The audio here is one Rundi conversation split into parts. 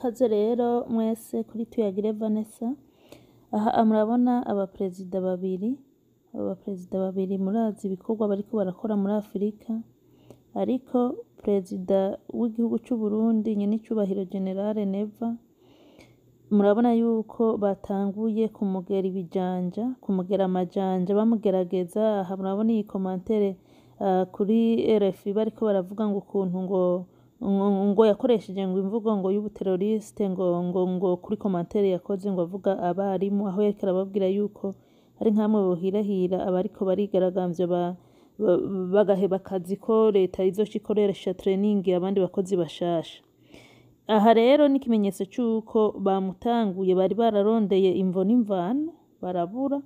Ikaze rero mwese kuri Tuyagire Vanessa. Aha murabona abaperezida babiri, abo baperezida babiri murazi ibikorwa bariko barakora muri Afurika, ariko perezida w'igihugu c'Uburundi nyenicubahiro General Neva, murabona yuko batanguye kumugera ibijanja, kumugera amajanja bamugerageza. Aha murabona iyi commentaire kuri RFI bariko baravuga ngo ukuntu ngo yakoresheje ngo imvugo ngo y'ubuteroriste ngo kuri commentaire yakoze ngo avuga abarimu, aho yariko arababwira yuko ari nkamwe bohirahira abariko barigaragambya bagaheba akazi ko leta izoca ikoresha training abandi bakozi bashasha. Aha rero ni ikimenyetso c'uko bamutanguye, bari bararondeye imvo n'imvano barabura.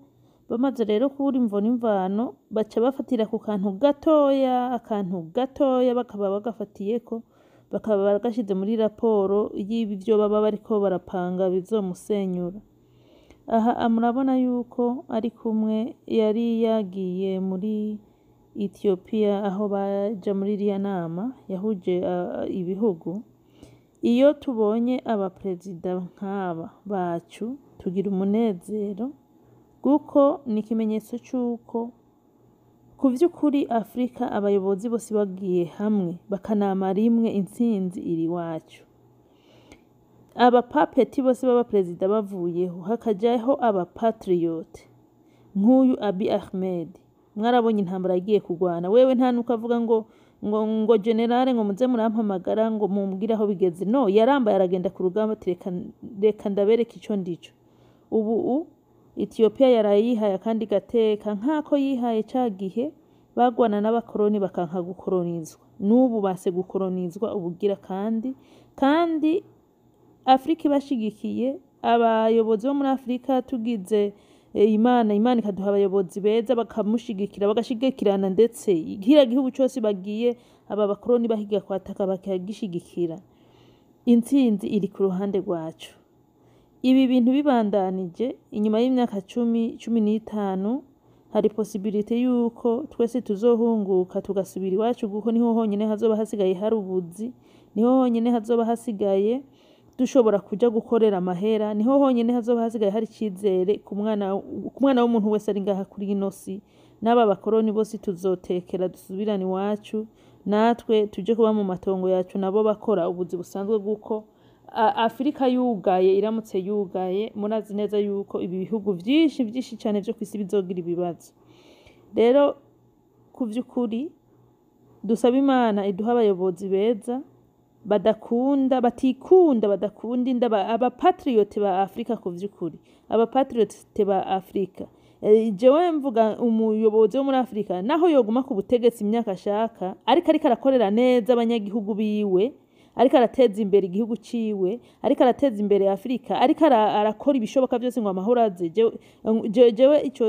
Bamaze rero kubura imvo n'imvano, baca bafatira ku kantu gatoya, akantu gatoya bakaba bagafatiyeko, bakaba bagashize muri raporo y'ivyo baba bariko barapanga bizomusenyura. Aha murabona yuko ari kumwe, yari yagiye muri Ethiopia aho baja muri iriya nama yahuje ibihugu. Iyo tubonye abaperezida nk'aba bacu tugira umunezero, kuko ni ikimenyetso c'uko ku vy'ukuri Afrika abayobozi bose bagiye hamwe bakanama rimwe, intsinzi iri iwacu. Abapapeti bose b'abaperezida bavuyeho hakajaho abapatriote nk'uyu Abiy Ahmed. Mwarabonye intambara yagiye kurwana, wewe nta nuko avuga ngo generale ngo muze murampamagara ngo mumbwire aho bigeze. No, yarambaye aragenda ku rugamba ati reka ndabereke ico ndico. Ubu Ethiopia yaraye yihaye akandi gateka nk'ako yihaye ca gihe bagwana n'abakoroni bakanka gukoronizwa. N'ubu base gukoronizwa ubugira kandi Afrika ibashigikiye. Abayobozi bo muri Afrika tugize Imana ikaduha abayobozi beza bakamushigikira, bagashigikirana, ndetse kiriya gihugu cose bagiye aba bakoroni bahiga kwataka bakagishigikira, intsinzi iri ku ruhande rwacu. Ibi bintu bibandanije inyuma y'imyaka 10, 15, hari possibilité yuko twese tuzohunguka tugasubira iwacu, kuko niho honyene hazoba hasigaye hari ubuzi, niho honyene hazoba hasigaye dushobora kuja gukorera amahera, niho honyene hazoba hasigaye hari icizere ku mwana w'umuntu wese ari ngaha kuri ino si. N'aba bakoroni bose tuzotekera dusubirane iwacu, natwe tuje kuba mu matongo yacu, nabo bakora ubuzi busanzwe, bw'uko Afurika yugaye, iramutse yugaye, murazi neza yuko ibi bihugu vyinshi vyinshi cane vyo kw'isi bizogira ibibazo. Rero ku vy'ukuri dusaba Imana iduhe abayobozi beza badakunda, batikunda, badakunda inda, abapatriote ba Afrika, ku vy'ukuri abapatriote ba Afrika. Jewe mvuga umuyobozi wo muri Afrika naho yoguma ku butegetsi imyaka ashaka, ariko arakorera neza abanyagihugu biwe, ariko arateza imbere igihugu ciwe, ariko arateza imbere Afrika, ariko arakora ibishoboka vyose ngo amahoro aze. Jewe ico,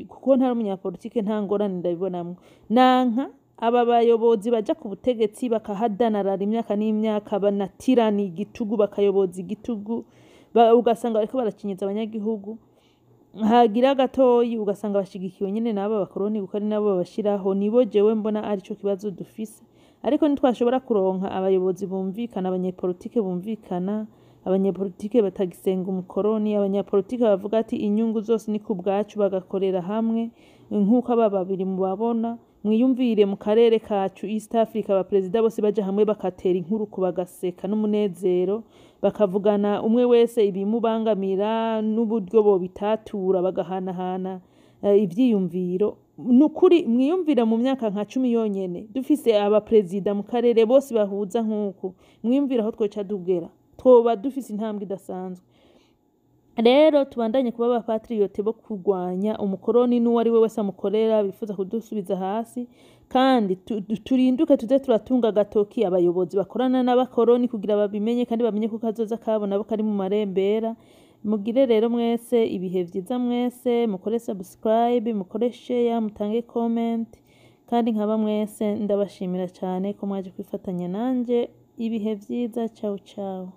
kuko ntari umunyapolitike, nta ngorane ndabibonamwo. Nanka aba bayobozi baja ku butegetsi bakahadanarara imyaka n'imyaka, banatirana igitugu, bakayoboza igitugu, ugasanga bariko baracinyiza abanyagihugu, hagira gatoyi ugasanga bashigikiwe nyene n'aba bakoroni kuko ari nabo babashiraho. Nibo jewe mbona arico kibazo dufise. Ariko ntitwashobora kuronka abayobozi bumvikana, abanyepolitike bumvikana, abanyepolitike batagisenga umukoroni, abanyepolitike bavuga ati inyungu zose ni ku bwacu, bagakorera hamwe nk'uko aba babiri mubabona. Mwiyumvire mu karere kacu East Africa abaperezida bose baja hamwe, bakatera inkuruku, bagaseka n'umunezero, bakavugana umwe wese ibimubangamira n'uburyo bobitatura, bagahanahana ivyiyumviro. Nukuri mwiyumvire mu myaka nka 10 yonyene dufise abaperezida mu karere bose bahuza nk'uku, mwiyumvire aho twoca tugera, twoba dufise intambwe idasanzwe. Rero tubandanye kuba abapatriote bo kurwanya umukoroni n'uwo ari we wese amukorera bifuza kudusubiza hasi, kandi turinduke tuze turatunga agatoki abayobozi bakorana n'abakoroni kugira babimenye, kandi bamenye ko kazoza kabo nabo kari mu marembera. Mugire rero mwese ibihe vyiza, mwese mukore subscribe, mukore share, mutange comment, kandi nkaba mwese ndabashimira cyane ko mwaje kwifatanya nanje. Ibihe vyiza, ciao ciao.